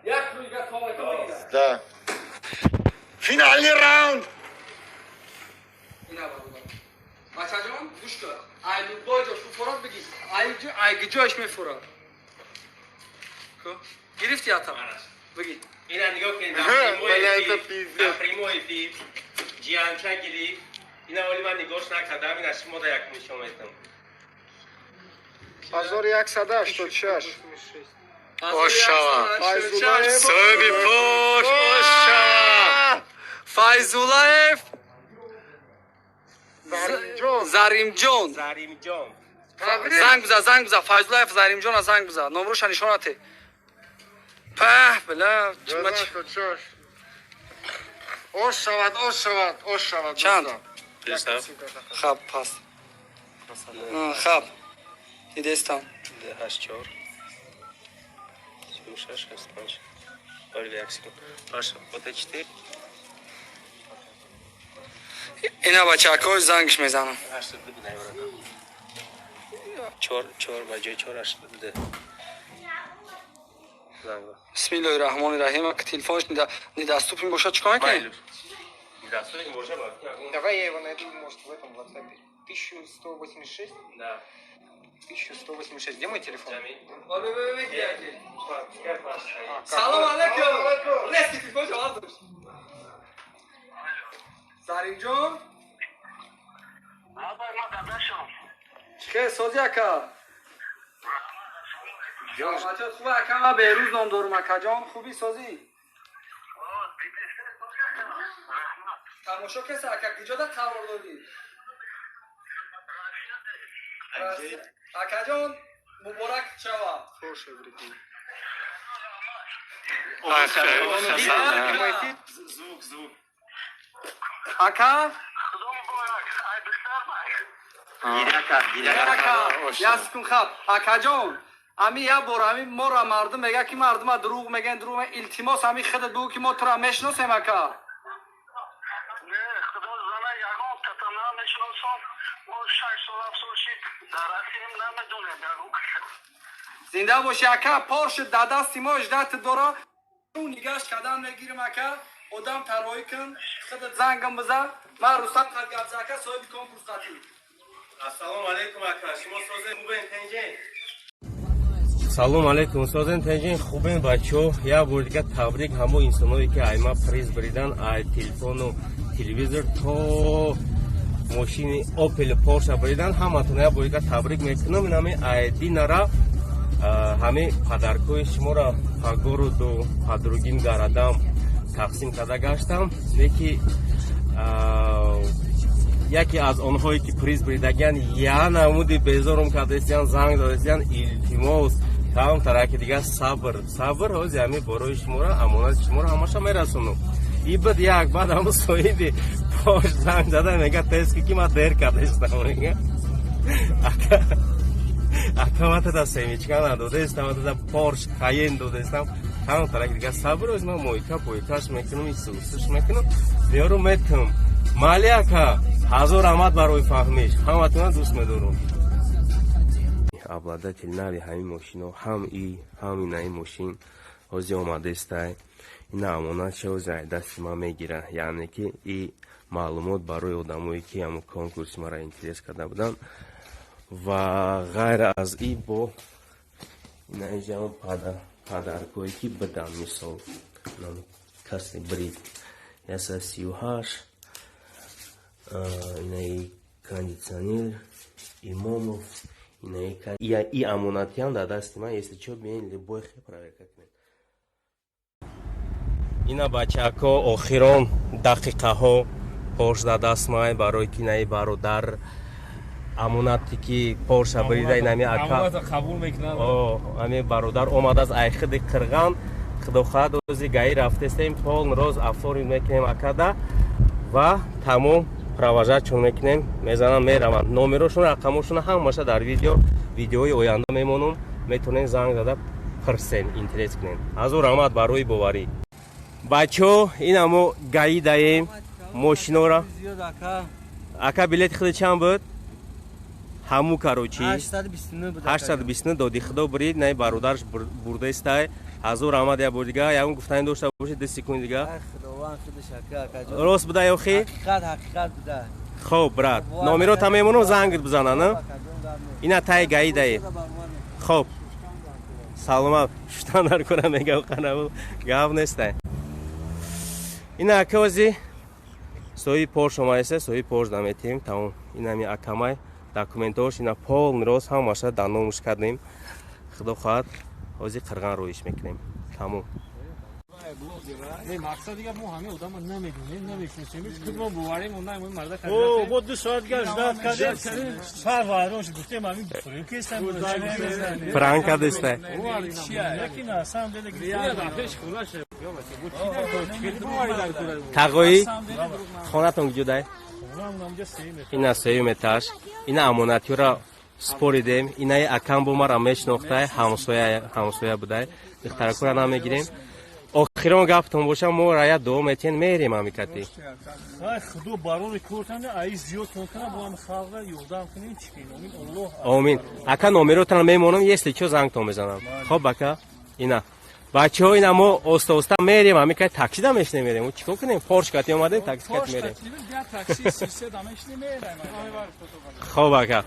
Як рӯйга комайка бигира. Да. Финальный раунд. Ина, бародар. Бачаҷон, гӯш кун. Ай любой ҷош буфорад, бигир. Ай ҷош мефурад. Ку? Гирифти ата? Бигир. Ина нигоҳ кунед. Бля, это пиздец. Дар прямой эфир ҷиянча гирифт. Ина оли ман нигоҳш накардам, ина шумо да як нишон метам. 1186. Ошава. Файзуллаев. Соҳиби Порш ошава. Файзуллаев. Заримҷон. Заримҷон. Заримҷон. Занг биза, занг биза. Файзуллаев Заримҷона занг биза. Номроша нишонате. Пах, бля. 86. Ош шавад, ош шавад, ош шавад. Чанд? Дӯстон. Хаб, пас. Хаб. Дидестам. Ҳашт чор 76 65. Оли, як секунд. Хорошо, вот эти четыре. Ина, бачакҳо, зангш мезанам. 82 чор чор ба ҷои чор 82. Занг. Бисмиллоҳи раҳмони раҳим. Телефонш недоступен бошад, чикор мекунем? Недоступен боша, ба. Давай я его найду, может, в этом WhatsApp. 1186? Да. 1186. Где мой телефон? Салом алейкум. Рески телефон ҷавоб дошт. Заримҷон? Чӣ сози, ака? Бача, хуба, ака? Ман Беҳрӯз ном дорум, акаҷон. Хуби, созӣ? Тамошо кеса, ака? Куҷода қарор дорӣ, акаҷон? Муборак шава. Звук, звук. Ака. Ака, як секунд, хаб, акаҷон. Ами як бор ами мора мардум мега, ки мардума дурӯғ мегӯянд, дурӯғ мегӯянд. Илтимос, ами худат бигӯ, ки мо тура мешиносем, ака. Не, худо зана, ягон ката намешиносам. Мо 6 сол, 7 сол шид дар Россиям, намедонем ягон каса. Зинда бошӣ, ака. Порш дар дасти мо ждать дора. Нигаш кардан мегирим, ака. Одам тароӣ кун, худат зангам бизан. Ман Рустам қадгабза, ака, соҳиби конкурс қатӣ. Ассалому алайкум, ака, шумо созен, хубен, тенҷен? Салом алейкум, созен, тенҷен, хубен, бачо? Як бор дига табрик ҳамо инсоное, ки айма приз бридан, ай телефону телевизор то мошини Опел, Порша бридан. Ҳаматон як бор дига табрик мекунам. Инами айдинара ҳами подаркои шуморо по городу, по другим городам тақсим карда гаштам. Неки яке аз онҳое, ки приз бридагиян, я намуди безорум кардастиян, занг задастиян. Илтимос, там тараки дига сабр, сабр. Ҳози ҳами борои шуморо, амонати шуморо ҳамаша мерасонам. И бад як баъд ҳаму соҳиби Порш занг зада мега: «Тески ки ман дер кардастам». Мега: «Ака, ака, ман тада семечка надодестам, ман тада Порш Каен додестам». Там тараки дига сабр. Оз ман мойка пойкаш мекунам, исусуш мекунам, меёрум, метум. Майли, ака, ҳазор раҳмат барои фаҳмиш. Ҳаматона дӯст медорам. Обладатель нави ҳамин мошино, ҳам и ҳам инаи мошин ҳози омадестай. Ина амонат ша ҳози ай дасти ман мегира. Яъне ки и маълумот барои одамое, ки ҳамн конкурси мара интерес карда буданд ва ғайр аз и бо инаиҷам подаркое, ки бидам. Мисол, касе брид 138, инаи кондитсионер Имомов, инаи и амонатиам дар дасти ман. Если чо, биен, любой хе проверка кунед. Ина, бачако, охирон дақиқаҳо Порш дар даст май, барои ки инаи бародар амонате, ки Порша брида, инами ака қабул мекунад. Ами бародар омадааст айхиди Қирған. Худо хоҳад, ози гаи рафтестем, полный роз оформить мекунем акада ва тамом провожать мекунем, мезанам, мераванд. Номерошон, рақамошона ҳамаша дар видеои оянда мемонам, метавонед занг зада пирсен, интерес кунем. Ҳазор раҳмат барои боварӣ. Бачо, инамо гаи даем мошинора. Ака, билети худи чанд буд? Ҳаму, короче. 829 буда. 829 доди худо бурид, най бародарш бурдаистай. Ҳазор раҳмат як бор дига. Ягон гуфтанӣ дошта бошед, 2 секунд дига. Ай, Худованд худаш, ака, акаҷон. Рост буда ёхи? Ҳақиқат, ҳақиқат буда. Хоб, брат, номерота мемонам, зангит бизана, на? Акаҷон, гап нест. Ина тай гаидаи. Хоб, саломат. Шуштан дар кора мегав, қанабу гап нестай. Ина акаози соҳиби Порш омаеса, соҳиби Порш наметиҳем, тамом. Инами акамай документош ина полный рост, ҳамаша дар номуш кардем. Худо хоҳад, ҳозир қирған роиш мекунем, тамом. Не, мақсад дига мо ҳамин одама намедонем, намешиносем. Худ мо боварем, он намо марда. О, бо 2 соат гашт ждать кардем, сар вайрон шуд, гуфтем, ҳамин фурем кестам. Пранк кардестай. Яки на самом деле. Тағоӣ, хонатон куҷодай? Ина сеюм этаж. Ина амонатиёра споридем. Инаи акам бо мара мешинохтай, ҳамсоя, ҳамсоя будай. Духтаракура намегирем. Охирон гаптон боша, мо рая дуо метиҳен, мерем ҳамикати. Ай, худо барори кортане, ай зиёд кон кана, бо ҳам халқа ёрдам кунем, чӣ кунем? Омин, Аллоҳ. Омин, ака. Номеротана мемонам, если чо, зангтон мезанам. Хоб, ака. Ина бачаҳо, ина мо оста оста мерем ҳамикати, таксида мешинем, мерем. Чӣ кор кунем? Порш кати омадем, такси кати мерем. Хоб, ака.